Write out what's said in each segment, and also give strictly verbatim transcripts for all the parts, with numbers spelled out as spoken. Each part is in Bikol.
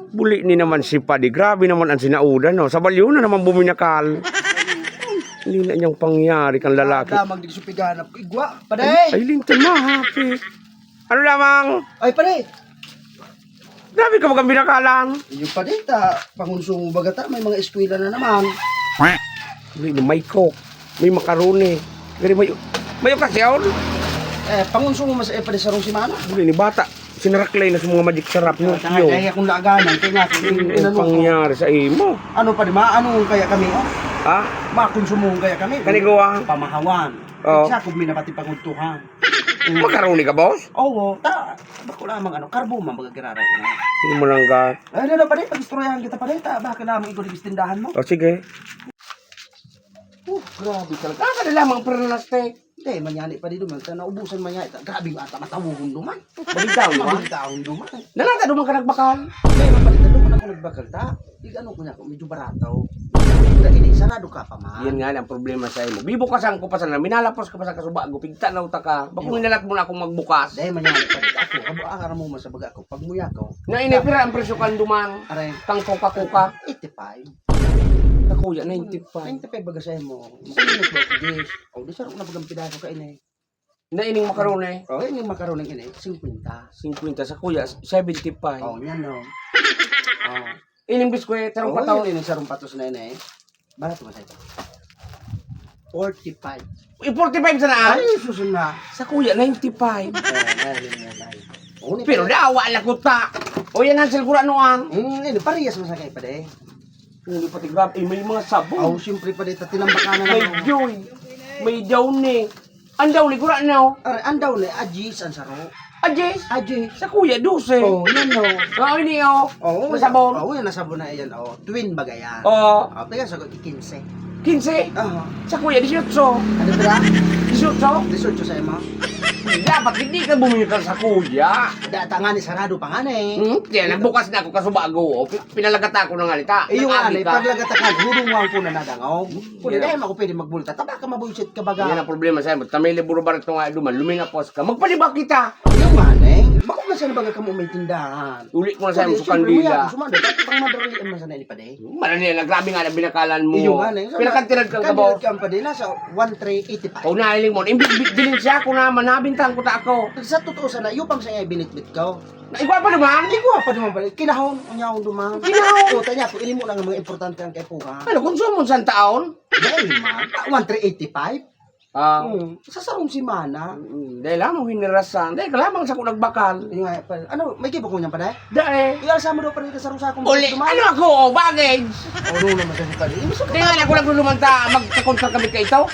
Buli ni naman si Padi. Grabe naman ang sinaudan, no? Sa balyo na naman buminakal. Hindi na niyang pangyari kang lalaki. Damang digsupiganap ko. Igwa, Padi! Ay, ay, Linton, mahapit. Ano lamang? Ay, Padi! Grabe ka bagang binakalan. Yung Padi, ta, pangonsumo baga ta, may mga eskwela na naman. Hindi, may Coke, may macaroni. Gani may, may okasyon. Eh, pangonsumo mas, eh, Padi, sarong semana. Hindi, ni bata. Sinaraklay na sa mga Magic Sarap, no? Tanga, dahil akong laaganan, kaya nga, Ano inano ko. Pangyari sa imo? Ano pa, di ma? Ano kaya kami, oh? Ha? Makonsumohon kaya kami? Kanigawa? Pamahawan. Oo. Sa akong minabati pangudtuhan. Makaroni ka, boss? Oo, ta, bako lamang ano, karbo man, baga giraray na. Hindi mo lang ga- Ay, ano na, Padi, pag-istoryahan kita, Padi, ta, baka lamang ikaw di tindahan mo. O, sige. Oh, grabe talaga. Kaka na lamang, pero na-, Hindi, manyani pa di duman. Sa naubusan manyani. Ta-, grabe nga ata, matawugon duman. Mabigtaon duman? Mabigtaon duman. Nangata duman ka nagbakal? Hindi, mapalitan duman ako nagbakal, ta. Di ano ko niya, medyo barato. Dahil eh, sarado ka pa man. Yan nga ang problema sa imo. Bibukasan ko pa sana, minalapos ka pa sa kasubago, pigtanaw ta ka. Bakong Iyo. Inalat mo na akong magbukas. Dahil manyani pa di ako. Abo, akara mo man sa baga ako. Pag muya ko. Na ini, pira ang presyo kan duman? Aray. Kang Coca-Cola? Eighty-five. Sa kuya, ninety-five. Ninety-five baga sa'yo mo. Sa inyo, forty days. O, di sarap na bagang pidaso ka ini. Na ining makaroni? O, ining makaroni ini, singkwenta. Singkwenta. Sa kuya, seventy-five. O, yan, no. O. Ining biskwit, sarong O, patos. Yan, ining sarong patos na ini. Barato ba sa'yo? Forty-five. Eh, forty-five sana, ah? Ay, susun na. Sa kuya, ninety-five. O, yan, yan, yan, yan. O, ni Pero Padi. Dawa lang ko ta. O, yan ang silgura noan. Hmm, ini, parehas mo sa kay Padi. Hindi pati grabe, eh, may mga sabon. Aw, siyempre pa dito, tinambakan na May lang. Joy. May Downy. Ang Downy, gura na, oh. Aray, ang Downy, ajis, ang saro. Ajis? Ajis. Sa kuya, dose. Oh, yan, no. Oo, ini, oh. Oo, Masabon. Oo, yan, nasabon na yan, oh. Twin baga yan. Oo. Oh, kaya sa quince. Quince? Oo. Sa kuya, dieciocho. Ano pala? Dieciocho? Dieciocho sa imo? Dapat hindi ka bumili ka sa kuya. Data nga ni sarado pa nga na eh. Hmm? Kaya nagbukas na ako kasubago, oh. Pinalagata ko na nga nita. Eh, yung Nag-abi anay, ka. Paglagata ka, hurungan ko na nadangaw. Kung Yeah. Hindi, ako pwede magbulta. Taba ka, mabuisit ka baga. Yan ang problema sa'yo. Tamay liburo ba ito nga duman? Luminapos ka. Magpalibak kita. Yung anay, bako man sana baga kamo may tindahan. Uli ko na sa'yo, Pwede, sa siyempre, kandila. Muya, sumanda, pang madaralian man sana ni Padi. Marali na, grabe nga na binakalan mo. Iyo nga na, yung Pinakantirad kang kandirad kabaw. Ka ang Padi, nasa one three eighty-five. O, nahiling mo. Imbis, bi-, bilin siya ako naman, nabintahan ko ta ako. Sa totoo sana, iyo pang sa iya binitbit ko. Na, igwa pa naman? Igwa pa naman pala. Kinahon, ang yaon duman. Kinahon? O, tanya ko, ini mo na nga mga importante ang kaipuhan. Ano, konsumo sa taon? Dahil man, ah, one three eighty-five? Ah. Hmm, sa sarong semana. Mm, dahil lamang hinirasan. Dahil ka lamang sa kung nagbakal. Yung nga, pa, ano, may kibo ko niyan pa, dahil? Dahil. Iyalsa mo daw pa rin ka sarong sakong Uli, duman. Ano ako, o, bagay? O, ano naman sa si Padi? Hindi nga ako naglulumanta, magkakontra kami kay ito.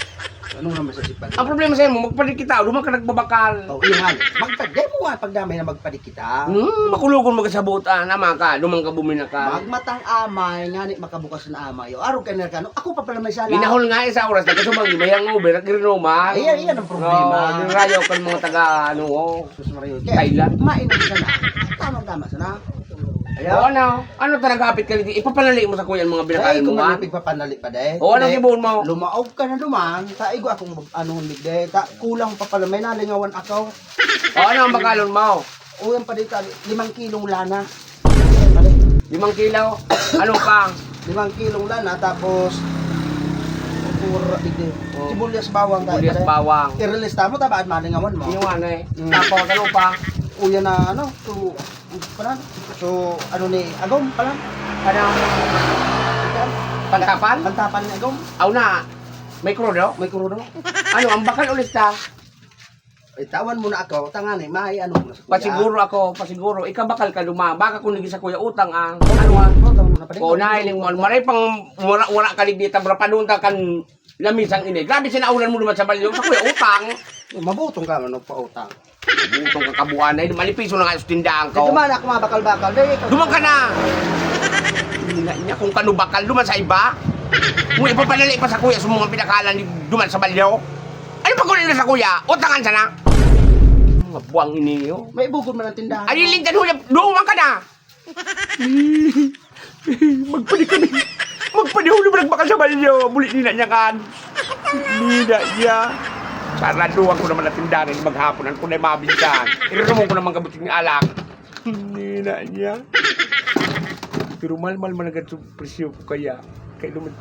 Ano naman sa si Padi? Ang problema sa'yo mo, magpalit kita, o, duman ka nagbabakal. O, yun nga. Magpa-, di mo nga pagdamay na magpalit kita. Hmm, makulogon magkasabot, ah, naman ka, duman ka buminakal. Magmatang amay, ngani makabukas na amay. O, arog ka na ka, no? Ako pa pala may sala. Inahol nga, eh, sa oras na kasubang, di ba, yung over, nagrinuman? Ayan, iyan ang problema. Oo, nirayaw ka ng mga taga, ano, oh. Sus Maria, Thailand. Mainom sana. Tamang-tama sana. Ayan. O, ano? Ano ta naghapit ka dito? Ipapanali mo sa kuya ang mga binakal Ay, mo, kung ah? Ano pigpapanali pa, dahil? O, anong Hindi. Gibuon mo? Lumaog ka na duman. Ta, igo akong, ano, hindi. Ta, kulang pa pala. May nalingawan ako. O, ano ang bakalon mo? O, yan pa dito, limang kilong lana. Yan pa rin. Limang kilo? Ano pa? Limang kilong lana, tapos, puro, hindi. O. Sibuyas, bawang, tayo Sibuyas, pa rin. Bawang. I-release tamo, tabaan, malingawan mo. Yung ano eh. Mm. Tapos, ano pa? O, yan na, ano, so, ano, so, ano ni, agom, pala? Ano? Pantapan? Pantapan ni agom. Aw na, may krudo? May krudo. Ano, ang bakal ulit ta? Ay, tawan mo na ako, tangan eh, may ano mo na sa kuya. Pasiguro ako, pasiguro. Ikaw bakal ka duma. Baka kung naging sa kuya utang, ah. Ano, ah? Utang mo na pa rin. O, nahiling mo. Maray pang wala, wala ka ligdi, tabra pa doon ta kan lamisang ini. Grabe, sinaulan mo naman sa balyo. Sa kuya utang. Mabutong ka man, nagpautang. Butong ka kabuanay. Malipiso na nga sa tindahan ko. Ito man, ako mabakal-bakal. Dali, ikaw. Duman ka na! Hindi na niya kung kano bakal. Duman sa iba. Kung ipapadali pa sa kuya sa mga pinakalan ni duman sa balyo. Ano pa kunin na sa kuya? Utangan sana. Mga buwang ini, oh. May ibugod man ang tindahan. Ay, lintan, huya, duman ka na. Magpadi kami. Magpadi, huli mo nagbakal sa balyo. Buli ni na niya kan. Ni na niya. Saraduhan ko naman ang tindahan ni maghapon. Ano ko na yung mabintahan? Irurumon ko naman kabuting alak. Ni na niya. Pero malmal man agad sa presyo ko kaya, kay lumat-,